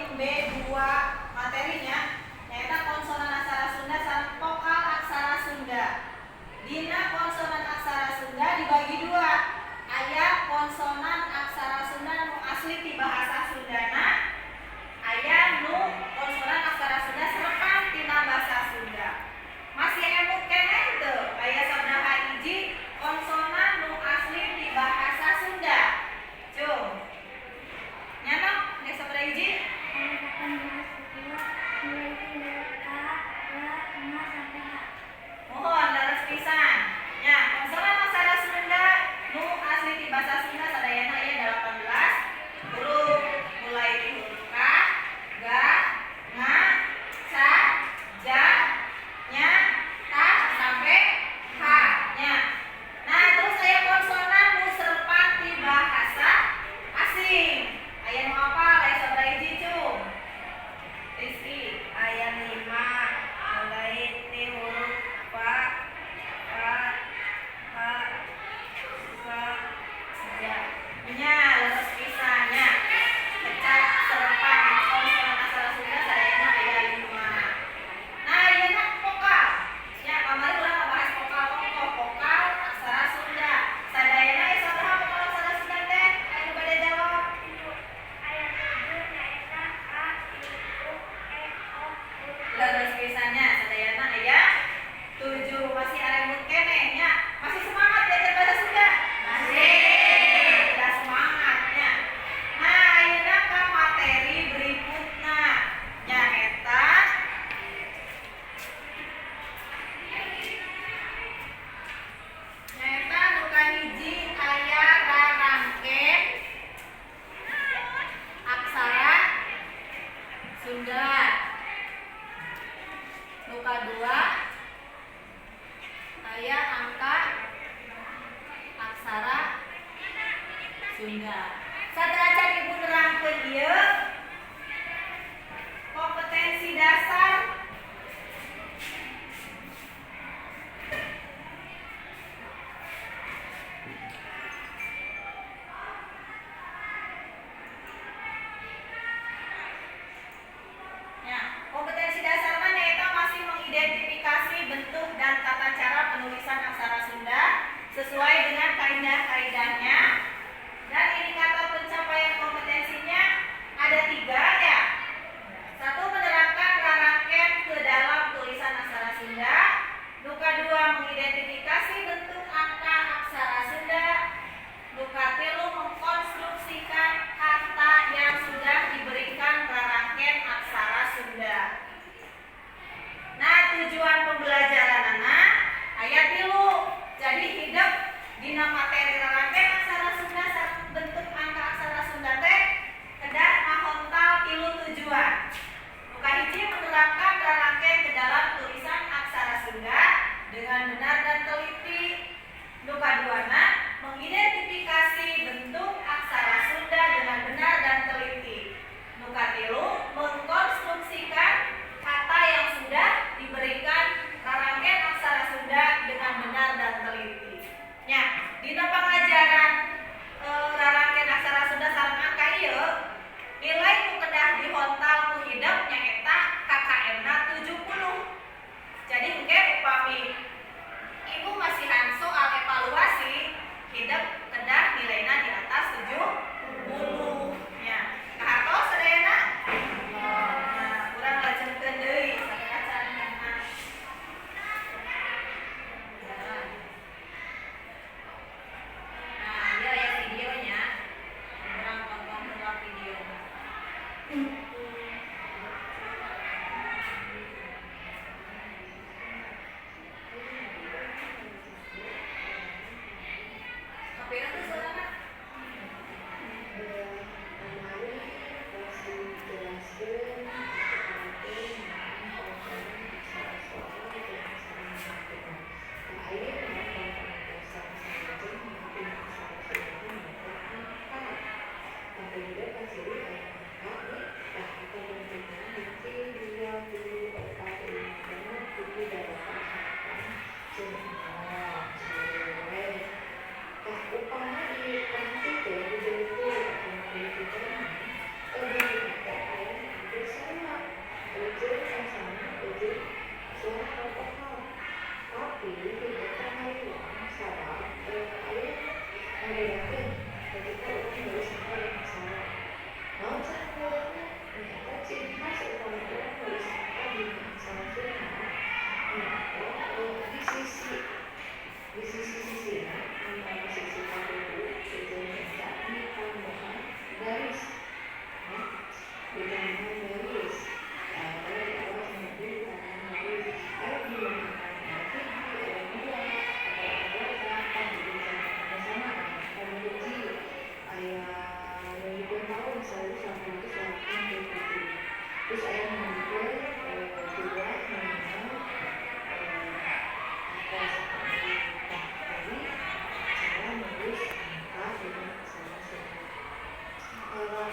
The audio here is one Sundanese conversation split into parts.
nembe dua materinya, nyaeta konsonan aksara Sunda sareng vokal aksara Sunda. Dina konsonan aksara Sunda dibagi dua. Aya konsonan aksara Sunda nu asli ti bahasa Sundana, aya nu konsonan aksara Sunda serepan tina bahasa Sunda. Masih emut keneh teu? Aya sabaraha hiji konsonan nu asli ti bahasa Sunda? Cung. Nyana geus sabaraha hiji? Ada 18 huruf, mulai huruf K, G, M sampai H. Muhun, leres pisan. Nya, konsonan aksara Sunda nu asli ti bahasa Sunda sadayana aya 18 huruf, mulai ti huruf K, G, Ng, C, J, Nya, T sampai H nya. Nah, terus aya konsonan nu serepan ti bahasa asing. Aya nu apal? Aya sabaraha hiji, Cung? Rizky. Aya 5, mulai ti huruf P, K, H, K, J. Nya, leres pisan nya. Kecak serepan konsonan aksara Sunda sadayana aya 5. Nah, ieu vokal. Nya, kamari urang ngabahas vokal ongkoh, vokal aksara Sunda. Sadayana aya sabaraha vokal aksara Sunda teh? Aya nu bade jawab? Aya 7, nyaeta A, I, U, E, O, U. Leres pisan nya, sadayana aya 7. Masih aremut keneh nya. Masih semangat belajar bahasa Sunda? Masih. Udah semangat nya. Nah, ayeuna ka materi berikutna. Nyaeta nu kahiji aya rarangken aksara Sunda. Nu kadua aya angka aksara Sunda. Sateuacan Ibu nerangkeun ieu kompetensi dasar. Ya, kompetensi dasar mah nyaeta masih mengidentifikasi bentuk dan tata cara penulisan aksara Sunda sesuai dengan kaidah-kaidahnya. Dan indikator pencapaian kompetensinya ada 3 ya. Satu, menerapkan rarangken ke dalam tulisan aksara Sunda. Nu kadua, mengidentifikasi bentuk angka aksara Sunda. Nu katilu, mengkonstruksikan kata yang sudah diberikan rarangken aksara Sunda. Nah, tujuan pembelajaran aya 3. Jadi hidep dina materi rarangken aksara Sunda sareng bentuk angka aksara Sunda teh kedah ngahontal 3 tujuan. Nu kahiji, menerapkan rarangken ke dalam tulisan aksara Sunda dengan benar dan teliti. Nu kaduana, mengidentifikasi bentuk aksara Sunda dengan benar dan teliti. Nu katilu, mengkonstruksikan kata yang sudah diberikan rarangken aksara Sunda dengan benar dan teliti. Nya, dina pangajaran rarangken aksara Sunda sareng angka ieu, nilai nu kedah dihontal ku hidep nyaeta KKM-na 70. Jadi engke upami Ibu masihan soal evaluasi, hidep kedah nilainya di atas 70 nya. Kahartos sadayana? Nah, urang lajengkeun deui sateuacan kana jalan. Nah, ieu aya videonya. Urang tonton heula videona. Kapira tuh suarana? Kemarin pas dijelaskan disekolahkeun mengenai konsonan aksara soal jeung aksara matematika. Nah, ayeuna konsonan dasar salajengna tina aksara Sunda teh nyaeta angka. Tah, hidep kasih aya angka nya. Tah, eta bentukna 1, 2, 3, 4, 5, 6, 7, 8, 9, 0, we. Tah, upama diperhatikeun di jero atau di bentukna teh aya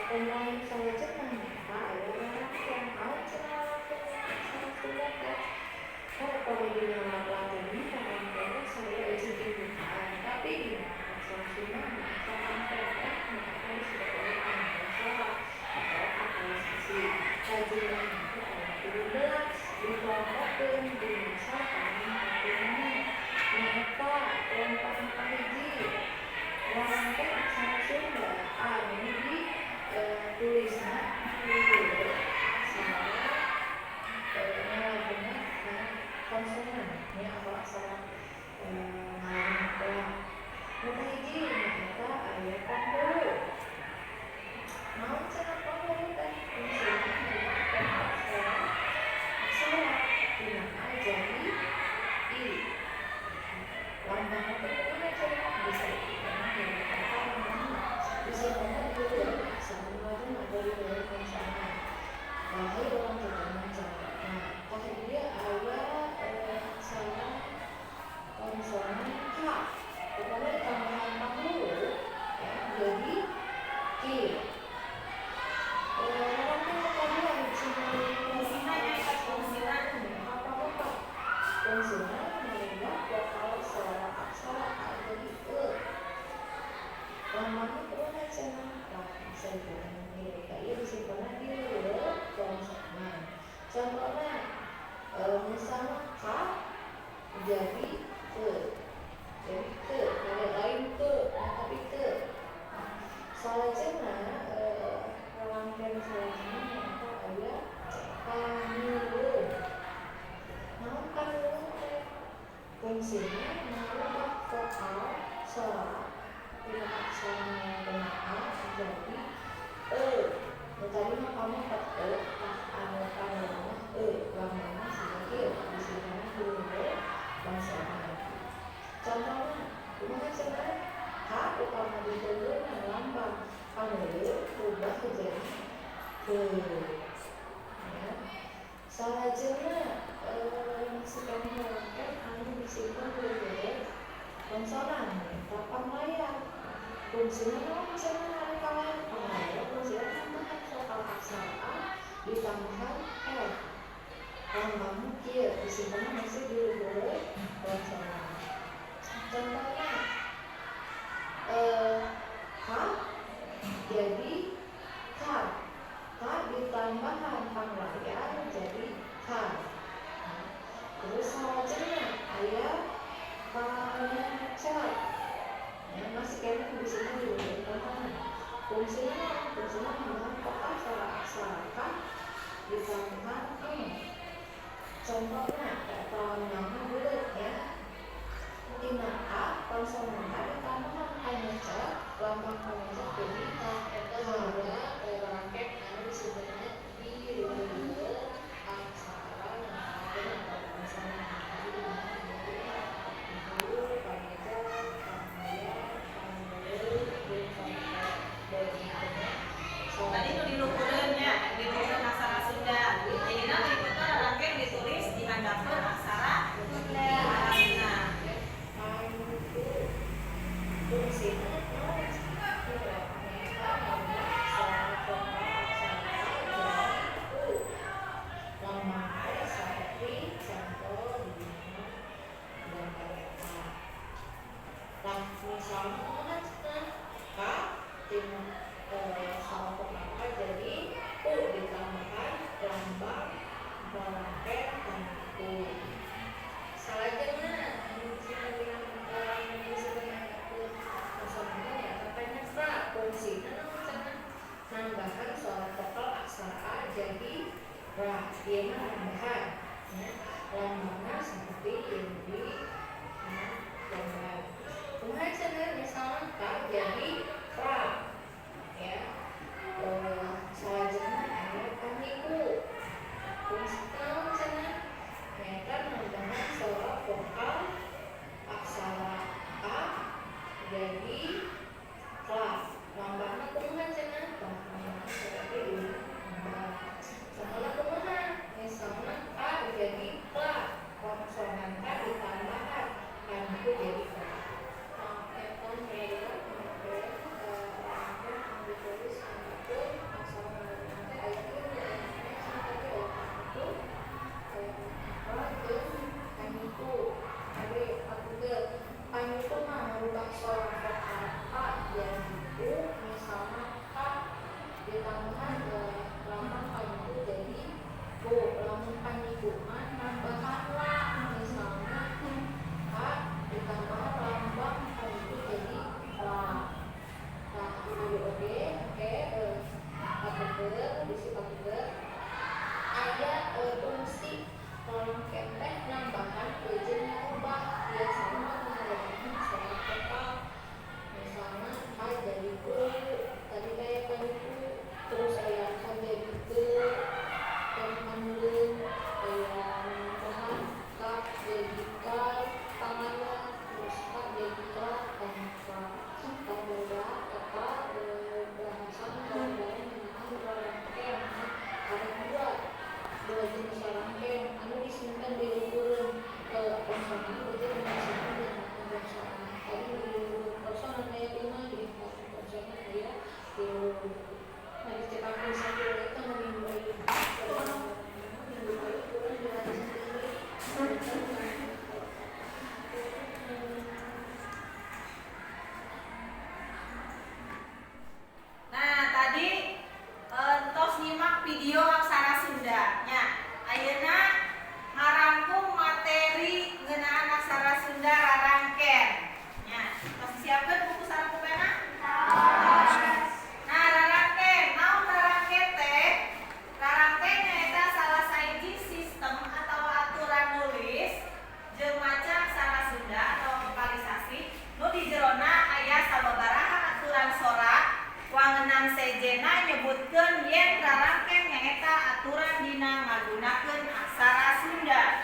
Pemulai salajengna nyaeta aya rarangken. Naon cenah rarangken aksara Sunda teh? Oh, kalau dina Latin rarangken teh sarua jeung imbuhan, tapi dina aksara Sunda nyaeta rarangken teh nyaeta disebut oge panggah atau aktualisasi. Kajumlahna teh aya 17 dikelompokkeun berdasarkan katungan nyaeta kelompok kahiji rarangken aksara Sunda anu di tulisna aksara ngalagena konsonan nya atau aksara ngalagena teh. Nu kahiji nyaeta aya panghulu. Naon cenah panghulu teh? Fungsina ngalagena aksara aksara tina a jadi i. Lambangna teh kumaha cenah? Bisa dipikirna eta lambangna disimpenna di leuweung aksara ngalagena atau di leuweung konsonan. Nah, ieu urang contohna contohna. Tah ieu aya aksara konsonan K. Upama ditambahan panghulu ya jadi Q. Rarangken kadua anu Fungsina nyaeta fungsina. apa fungsina merubah vokal suara aksara a jadi e. Lambangna kumaha cenah? Tah bisa dipotong ieu ka ieu disimpenna di leuweung konsonan. Contohna misalna K jadi ke. Jadi ke, kalau lain ke, nah, tapi ke. Salajengna rarangken salajengna nyaeta aya panileun. Naon panileun teh? Fungsina ngarubah vokal sora tina aksara ngalagena a jadi e. Nu tadi mah pamepet e, tah anu panileun mah e, lambangna siga kieu disimpenna di leuweung konsonan. Contohna kumaha cenah? K upama ditulungan lambang panileun rubah jadi ke. Ya. Salajengna masih keneh rarangken anu disimpen di leuweung konsonan nyaeta panglayar. Fungsina naon cenah anu kalayar? Panglayar fungsina tambahan vokal aksara a ditambahan r. Lambangna kieu disimpenna masih di leuweung konsonan. Contohna H jadi K. K ditambahan panglayar jadi K. Nah, terus salajengna aya panyecer. Ya, masih keneh disimpen di leuweung konsonan. Fungsina naon? Fungsina nambahan vokal suara aksara K ditambahan eng. Contohna eta lambangna buleut ya. Tina A konsonan A ditambahan panyecer, lambang panyecer jadi Tah eta sarua rarangken anu disimpenna di leuweung aksara ngalagena atau konsonan. Tadi dina panghulu, panyecer, panglayar, panileun, jeung pangbeungkeun. Tadi nu diluhureun nya, diluhureun aksara Sunda. Ayeuna berikutna rarangken ditulis di handapeun aksara Sunda. Arabna. Panuku fungsina naon? Nyaeta ngarubah suara vokal aksara a jadi u. Lambang teh saperti contoh dina gambar eta. Tah misalna kumaha cenah? K tina suara vokal a jadi u ditambahan lambang rarangken panuku. Salajengna anu disimpen dina anu disimpen handapeun konsonan nyaeta panyasra. Fungsina naon cenah? Nambahan suara vokal aksara a jadi ra. Ieu mah nambahan ya. Lambangna seperti yang di gambar. Kumaha cenah? Misalna K jadi ra ya. Salajengna aya paniku. Fungsi naon cenah? Nyaeta nambahan suara vokal aksara a jadi kla. Lambangna kumaha cenah? Tah lambangna seperti di gambar. Contohna kumaha? Misalna a jadi kla, konsonan k ditambahan paniku jadi kla. Tah eta sadaya rarangken. kapengker, bisi kapengker aya fungsi rarangken teh nambahan jeung ngubah, biasana mah ngarobahan suara vokal, misalna K jadi U, tadi kayak kan U, terus aya K jadi T, kan aya nambahan K jadi K tanganna, terus K jadi K dan K. Tambah eta bahasan bareng-bareng ngeunaan rarangken. Ada dua jenis rarangken anu disimpan di luhureun konsonan jeung disimpan di handapeun konsonan. Tadi di luhureun konsonan aya 5, di handapeun konsonan aya 3. Nah, dicekapkeun sakieu we teh minggu ayeuna. Minggu ayeuna urang dilajengkeun deui. Nah, tadi tos nyimak video aksara Sunda nya. Ayeuna ngarangkum materi ngeunaan aksara Sunda rarangken. Nya, tos disiapkeun buku sareng pulpena? Nah, rarangken, naon rarangken teh? Rarangken nyaeta salah sahiji sistem atau aturan nulis jeung maca aksara Sunda atau vokalisasi nu di jerona aya sababaraha aturan sora. Wangenan sejenna nyebutkeun yen rarangken nyaeta aturan dina ngagunakeun aksara Sunda.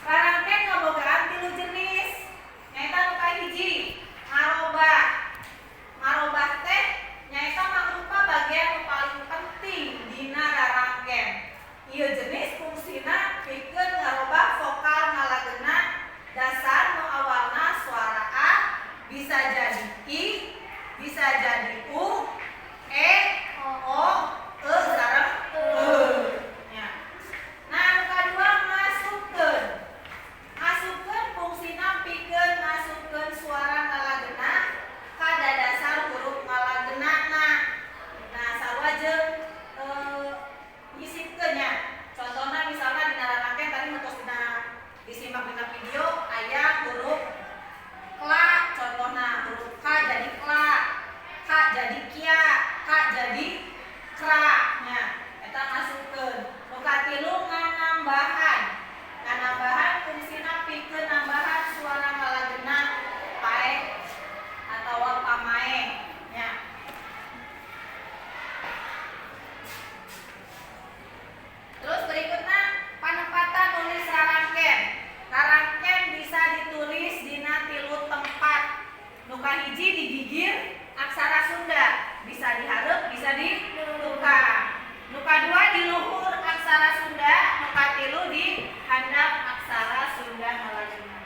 Rarangken ngabogaan tilu jenis, nyaeta nu kahiji ngarobah. Ngarobah teh nyaeta mangrupa bagian nu paling penting dina rarangken. Ieu jenis fungsina pikeun ngarobah vokal ngalagena dasar nu awalna suara A bisa jadi I, bisa jadi U, E, O, E sareng E. Nya. Nah, nu kadua ngasupkeun. Ngasupkeun fungsina pikeun ngasupkeun suara ngalagena ka dasar huruf ngalagenana. Nah, sarua jeung nyisipkeun nya. Contohna misalna dina rarangken tadi nu tos dina disimak dina video aya huruf kla, contohna huruf K jadi kla, K jadi kia, K jadi kra nya, eta ngasupkeun. Nu katilu nganambahan. Nganambahan fungsina pikeun nambahan suara ngalagena paeh atawa pamaeh nya. Terus berikutnya panempatan nulis rarangken. Rarangken bisa ditulis dina tilu tempat. Nu kahiji di gigir aksara Sunda, bisa dihareup, bisa di tukang. Nu kadua di luhur aksara Sunda, nu katilu di handap aksara Sunda ngalagena.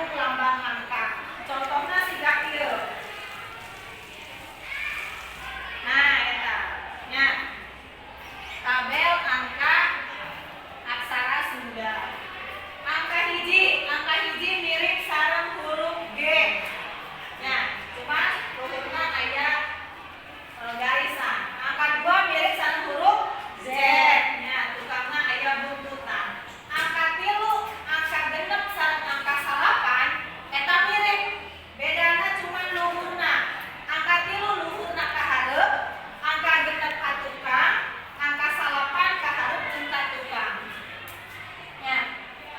tergantung lambang angka. Contohnya siga kieu. Nah, eta nya. Tabel angka aksara Sunda. Angka hiji mirip sareng huruf G. Nah, cuma hurufna aya garisan. Angka 2 mirip sareng huruf Z. Nya, tukangna aya buntutan. Angka 3, angka 6 sareng angka 9 eta mirip. Bedana cuma luhurna. Angka 3 luhurna ka hareup, angka 6 ka tukang, angka 9 ka hareup jeung ka tukang. Ya.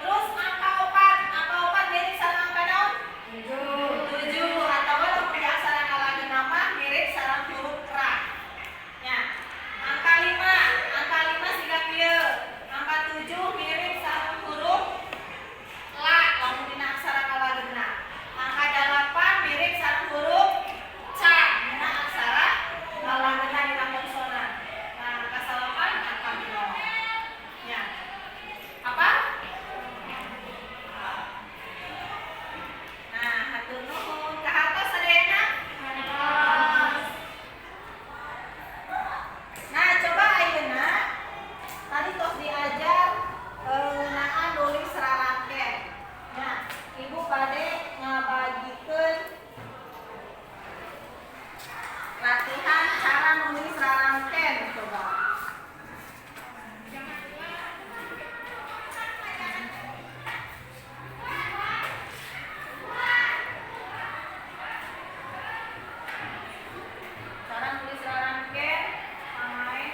Terus angka 4 mirip sareng angka naon? 7 atau lamun di aksara ngalagena mah mirip sareng huruf ra. Ya. Angka 5, angka 5 siga kieu. Angka 7 mirip sareng huruf la lamun dina aksara ngalagena. Angka 8 mirip sareng huruf ca dina aksara ngalagena dina konsonan. Nah, angka 9 angka 0. Ya. Apa? Nah, hatur nuhun. Kahartos sadayana? Nah, coba ayeuna tadi tos diajar ngeunaan nulis rarangken. Nah, Ibu bade ngabagikeun latihan cara nulis rarangken coba. Cara nulis rarangken pamain.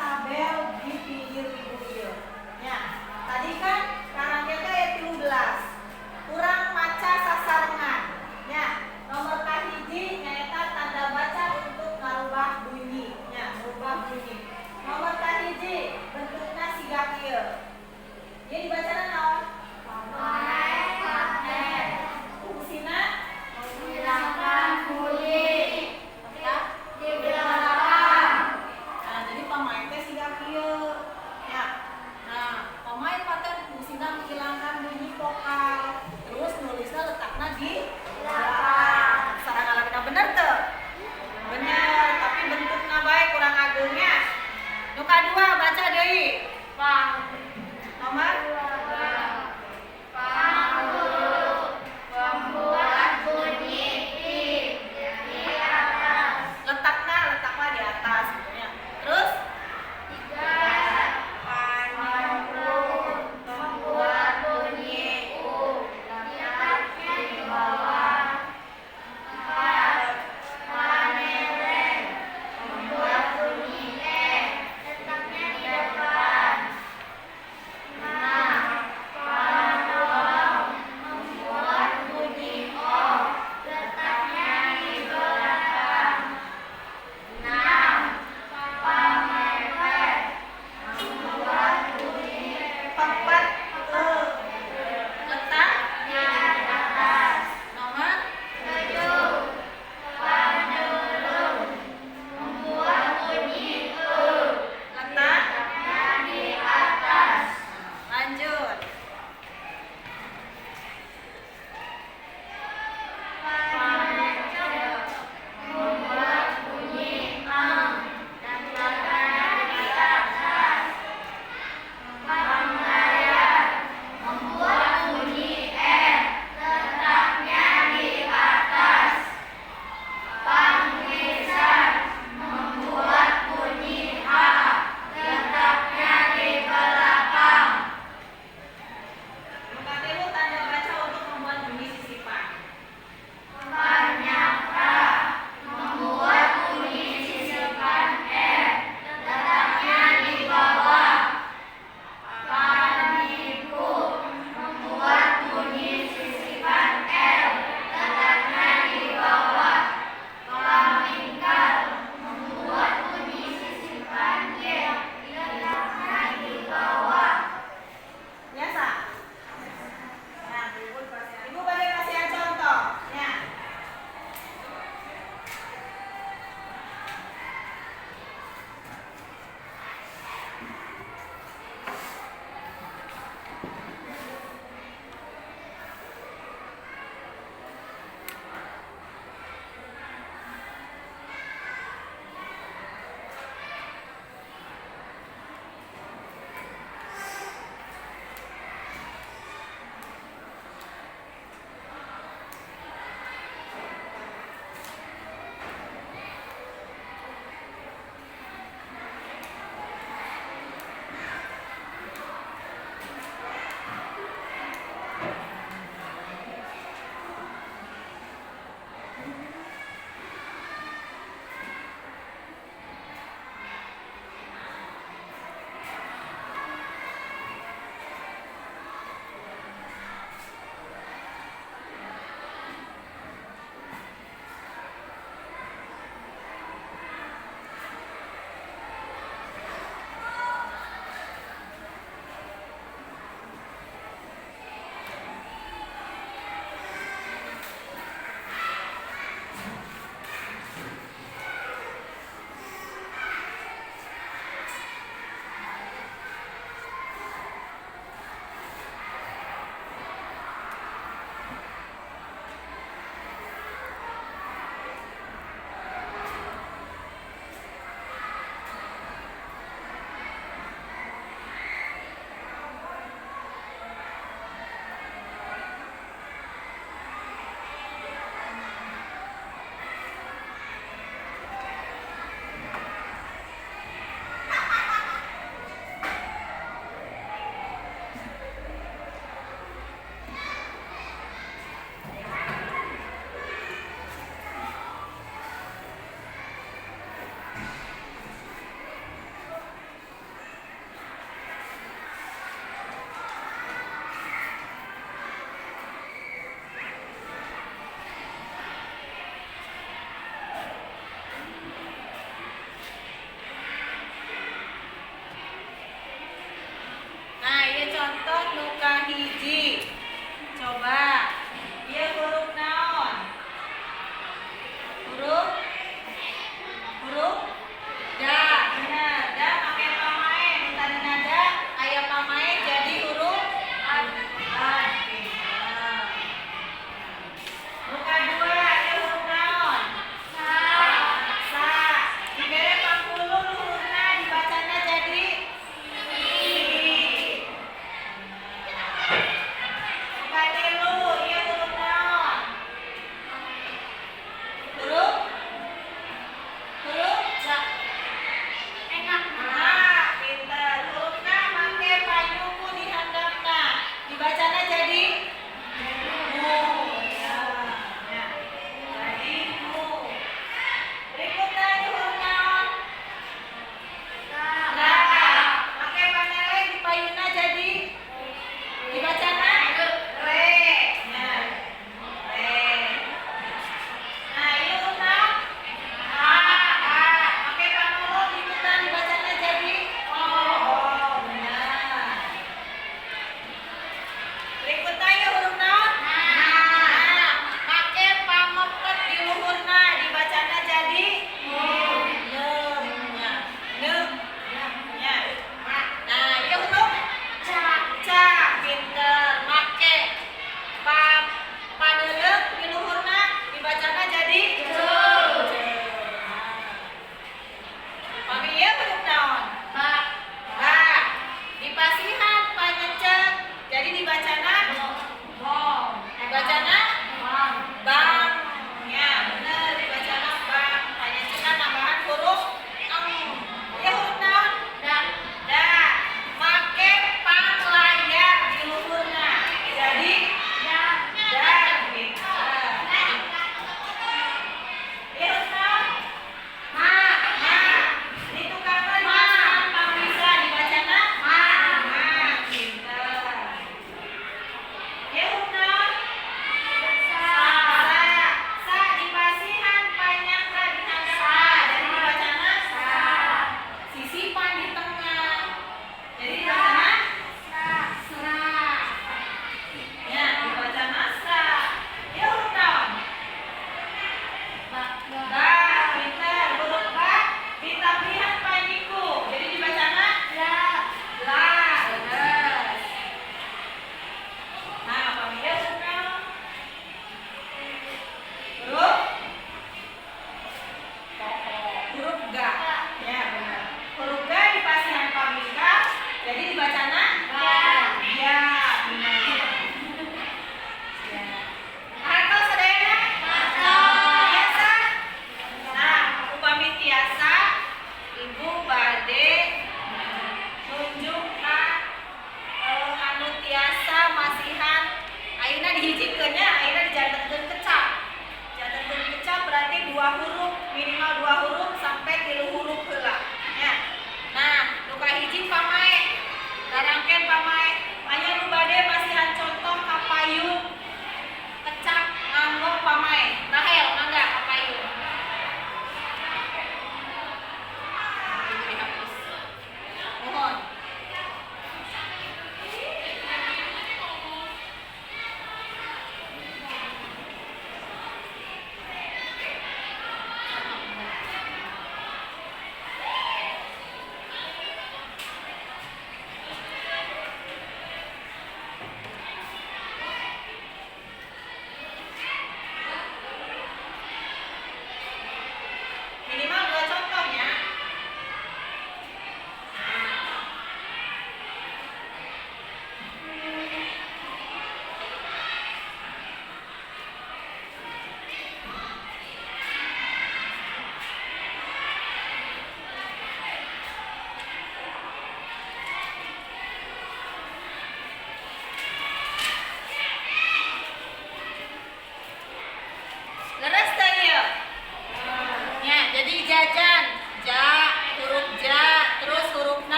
Tabel di pinggir ibu ieu. Ya, tadi kan karangnya teh aya 13. Kurang maca sasarengan. Ya, nomor kahiji nyaeta tanda baca untuk ngarubah bunyi. Ya, ngarubah bunyi. Nomor kahiji bentukna siga kieu. Ieu dibacana naon? Fungsina? Menghilangkan bunyi. Ya. Di belakang. Nah, jadi pamae teh siga kieu. Ya. Nah, pamae paten fungsina menghilangkan bunyi vokal. Terus nulisnya letakna di belakang. Sareng alamina bener teu? Bener, tapi bentukna bae kurang agengnya. Nu kadua baca deui. Pang. Nomor Dua.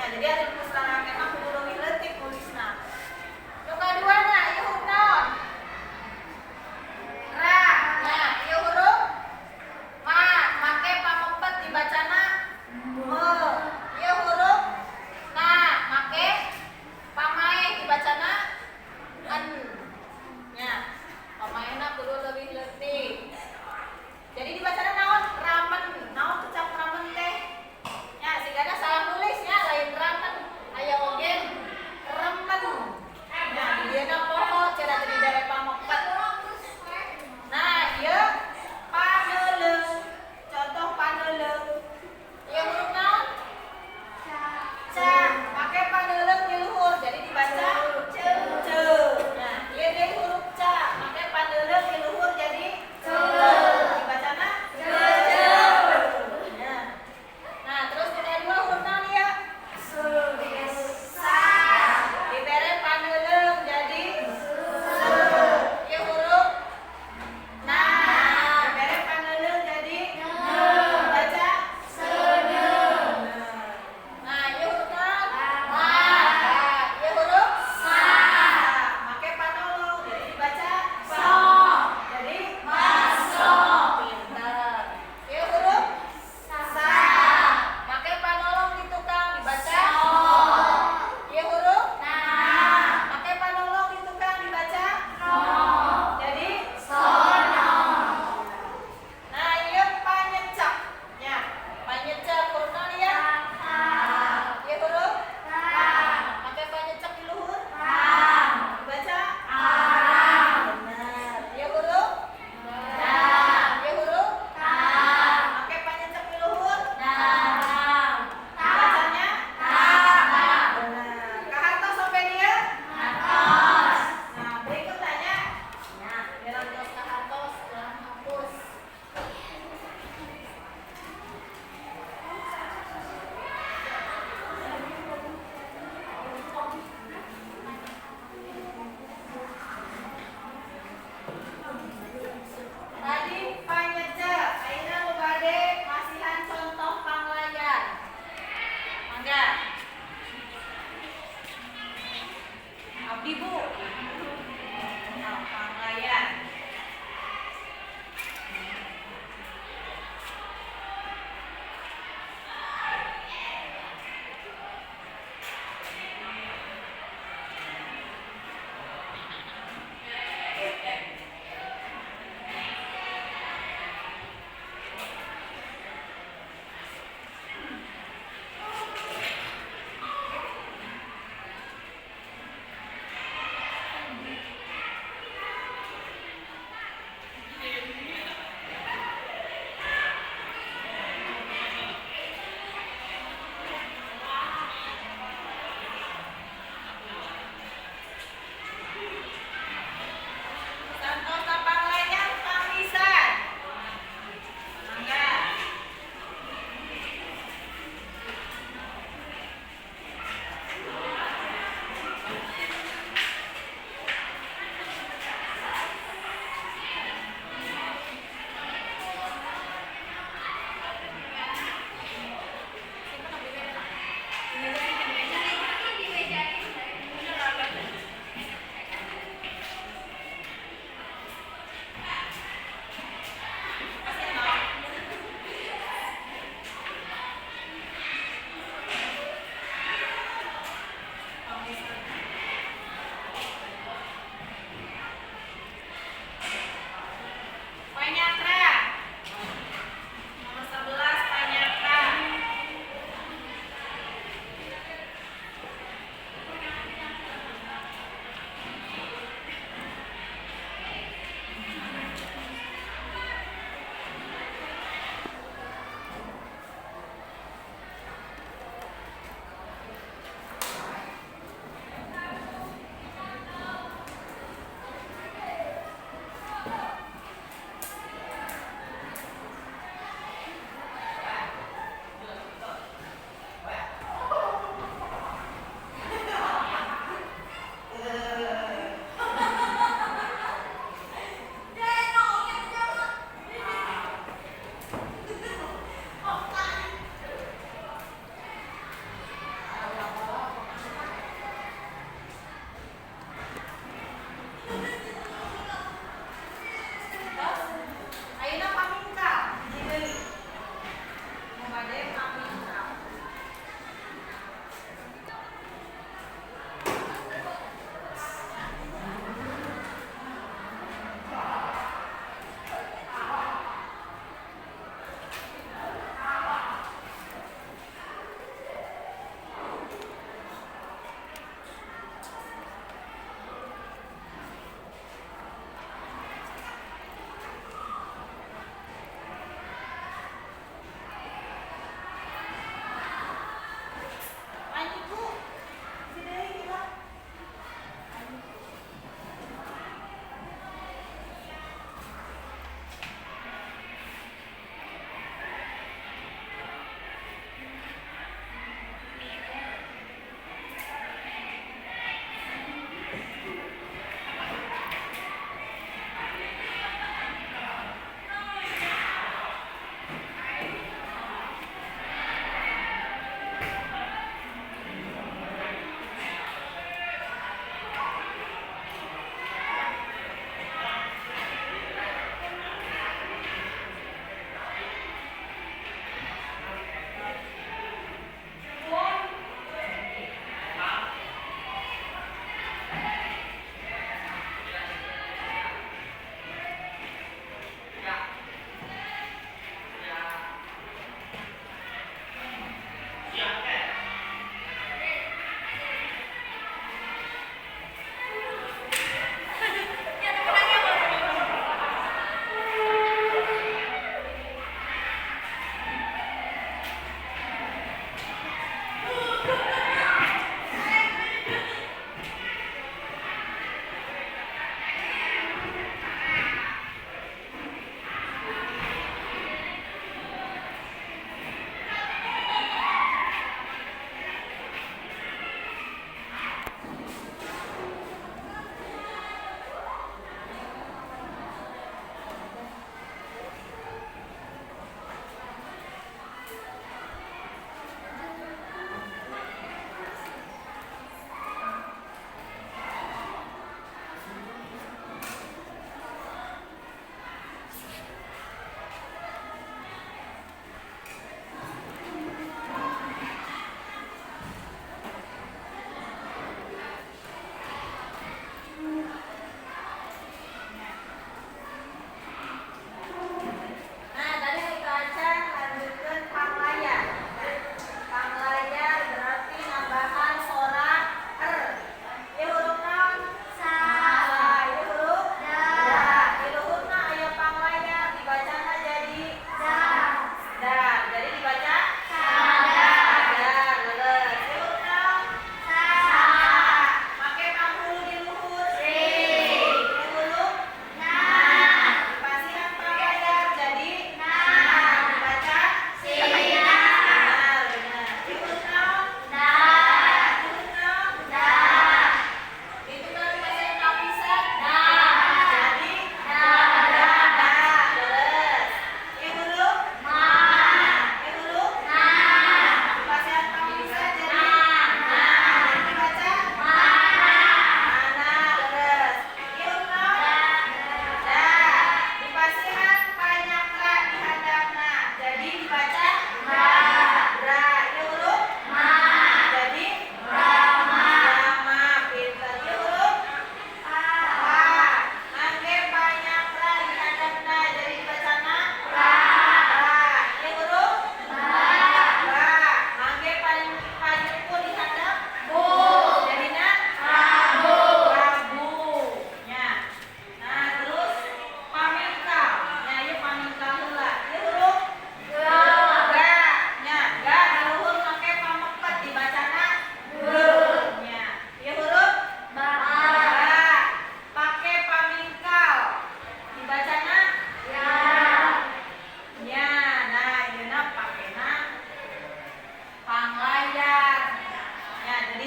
Jadi ari nulis rarangken mah kudu leuwih leutik nulisna. Nu kaduana ieu huruf naon? Ra. Nya, ieu huruf ma, make pamepet dibacana me. Ieu huruf na, make pamaeh dibacana en. Nya, pamaehna kudu leuwih leutik. Jadi dibacana naon? Ramen. Naon kecap ramen teh? Ya, sigana salah nulis ya, lain ramen. Aya oge remen. Nah, di dieu.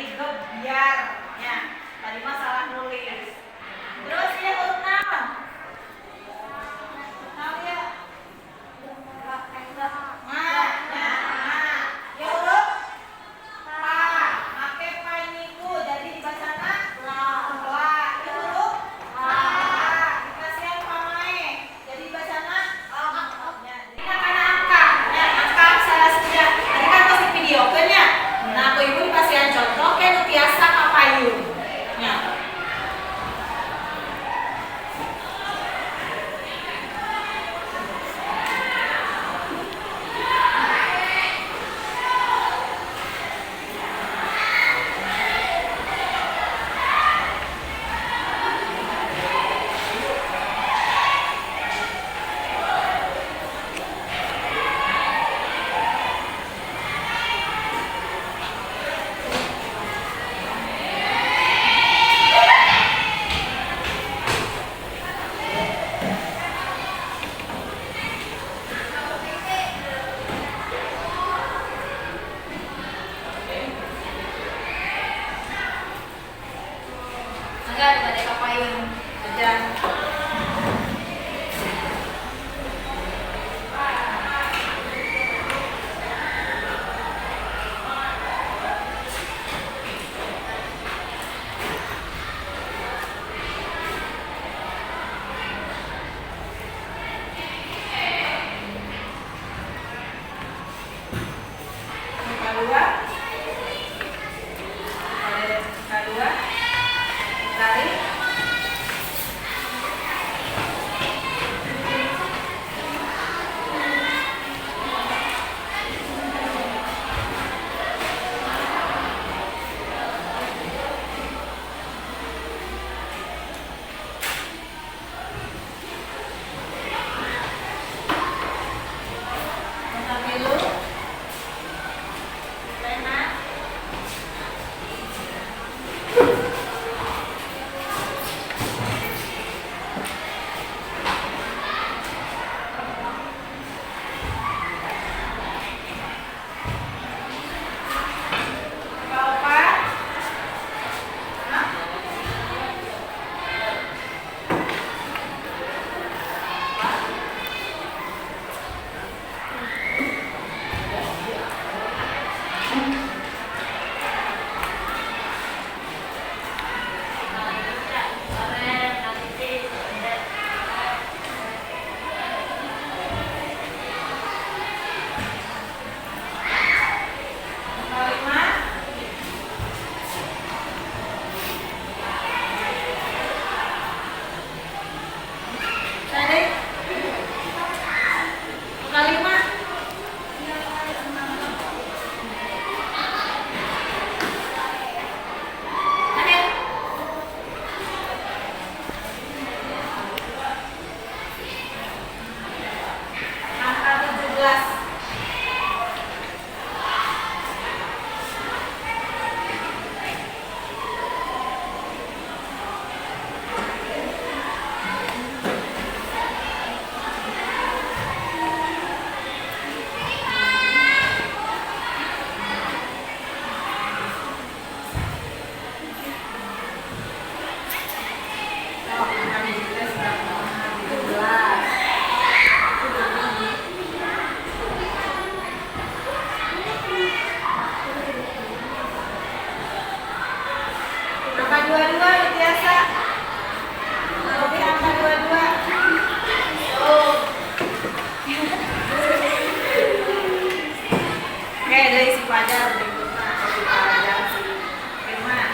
Jadi gebyar ya. Tadi mah salah nulis. Terus ini huruf naon? Naon ya? Ma, ya, ma. Ya huruf pa. Make panyiku jadi dibacana la. La. Ini huruf a. Dikasihan pamae. Jadi dibacana a. Ya. Ini kana angka. Ya, angka aksara Sunda. Tadi kan pasti videokeun nya. Nah, ku ibu dipasihan contoh ke nu tiasa kapayun. Ya. Mangga bade kapayun aja. Angka dua. Ada angka dua. Tarik. Angka tilu. Lena. Angka opat. Hah? Angka lima. Tadi. Angka lima. Tadi. Angka 17. Oh, angka 17. Angka 22 nu tiasa. Lebih angka 22. Oh. Oke, dari si Fajar berikutnya si Fajar si Firman.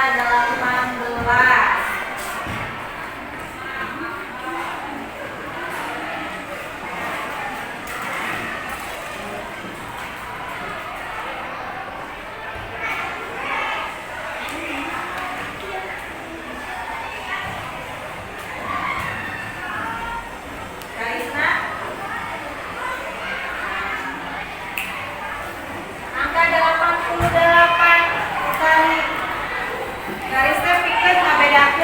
Angka 18. Karisna. Angka 88 kali. Karisna pikeun ngabedakeun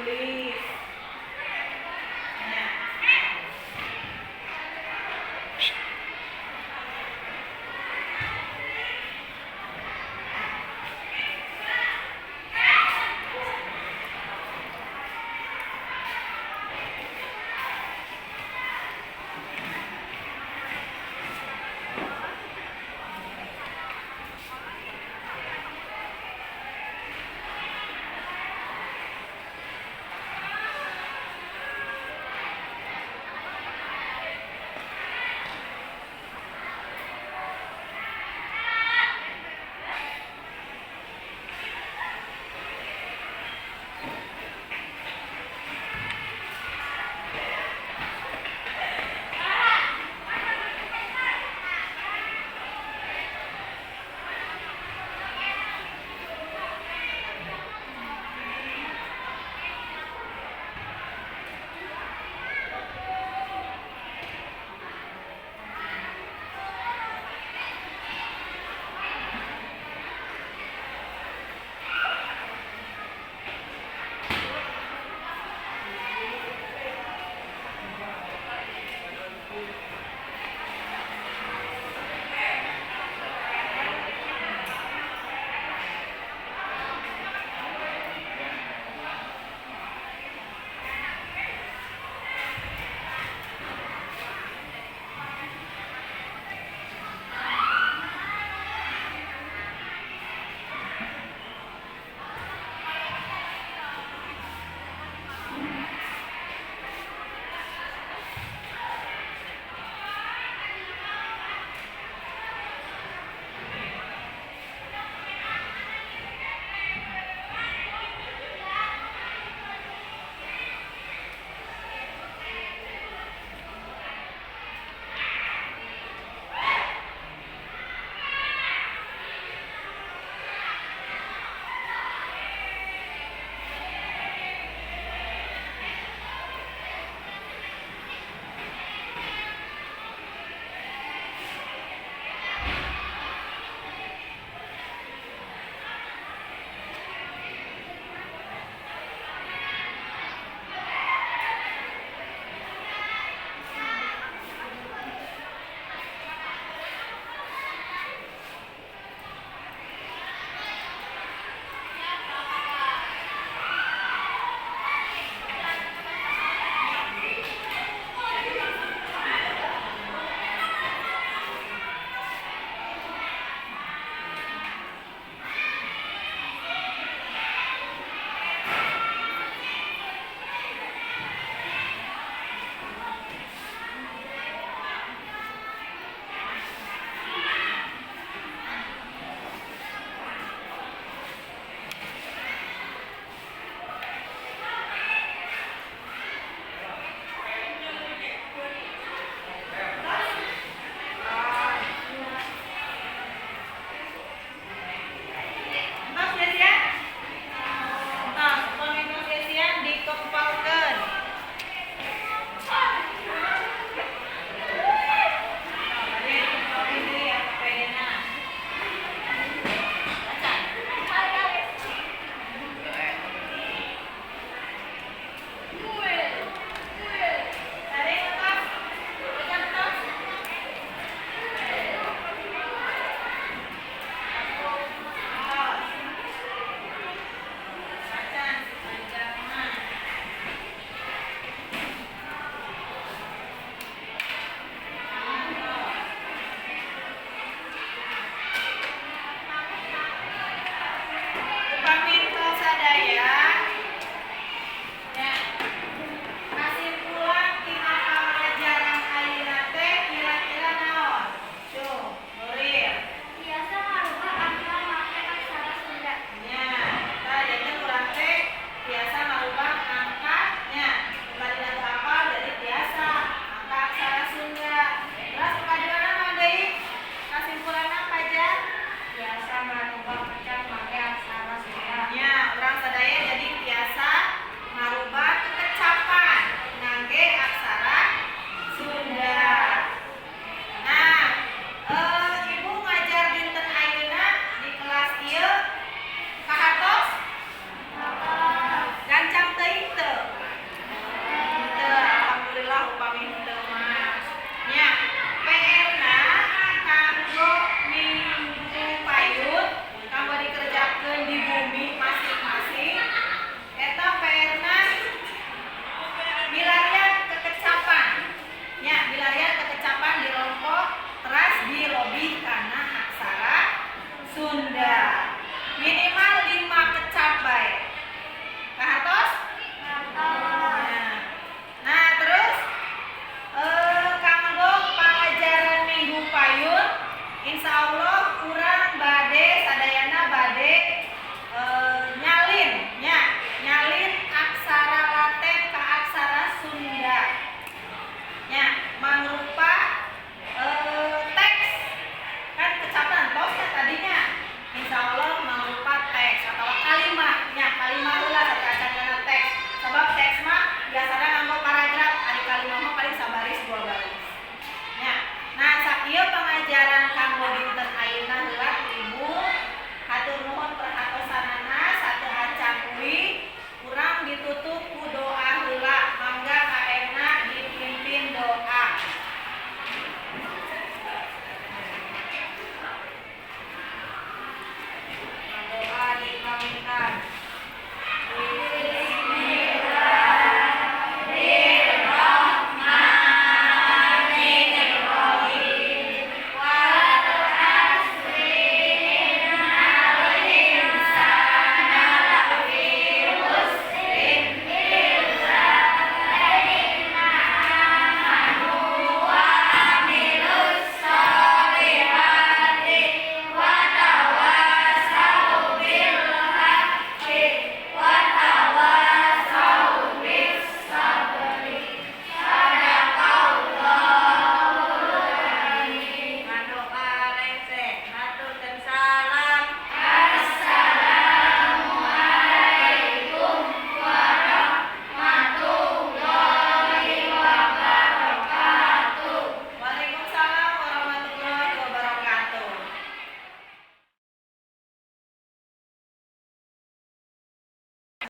Juli.